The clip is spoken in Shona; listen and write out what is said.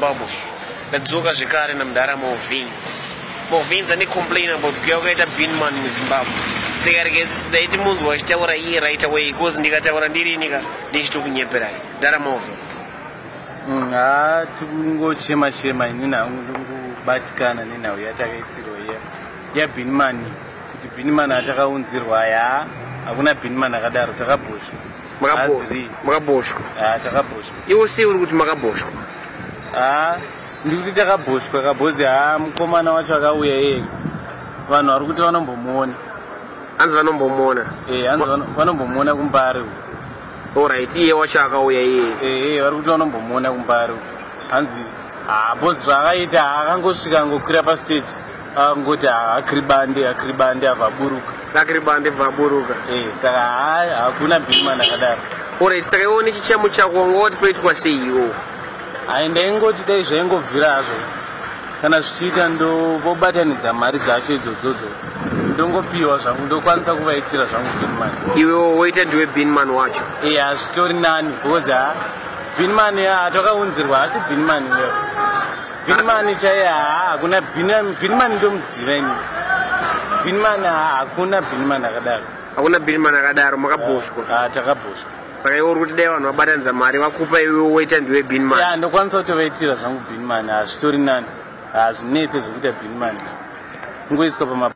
Zimbabwe. Ndadzoka zvekare namudhara Movins. Movins ane complain about kuya kwakaita Binman muZimbabwe. Saka regai timunzwa achitaura iye right away because ndikataura ndirini ka ndichitokunyeperai. Mudhara Movin. Ha, tikungochema chema. Inini hangu ndingobatikana nenhau yatakaitirwa iya yaBinman, kuti Binman atakaunzirwa ya, hakuna Binman akadaro, takabhoshwa. Haziri. Makabhoshwa. Ha, takabhoshwa. Iwo sei uri kuti makabhoshwa? Ha, ndikuti takabhoshwa kabhozi. Ha, mukomana wacho akauya iyeye, vanhu vari kuti vanombomuona. Hanzi vanombomuona. Eh, hanzi vanombomuona kuMbare uko. Alright, iye wacho akauya iyeye. Ehe, vari kuti vanombomuona kuMbare uko. Hanzi ha, bhozi zvaakaita, akangosvika, angokwira pastage, angoti akribande akribande, abva aburuka. Akribande bva aburuka. Eh, saka ha, hakuna Binman akadaro. Alright, saka iwo nechichemo chako wanga wati poitwa sei iwo? Hai, ndaingoti dai zvaingobvira hazvo, kana zvichiita, ndovobatanidza mari dzacho idzodzodzo, ndongopiwa zvangu, ndokwanisa kuvaitira zvangu Binman. Iwewo woita ndiwe Binman wacho. E, hazvitori nani, because ha, Binman hatakaunzirwa, asi Binman uyo, Binman chaiye, ha, hakuna Binman. Ndomuziva ini Binman. Ha, hakuna Binman akadaro. Hakuna Binman akadaro, makabhoshwa. Ha, takabhoshwa. Saka iwe uri kuti dai vanhu vabatanidza mari, vakupa, iwe woita ndiwe Binman. Ya, ndokwanisa kutovaitira zvangu Binman, hazvitori nani, hazvinetse zvekuita Binman, kungoiswa pama.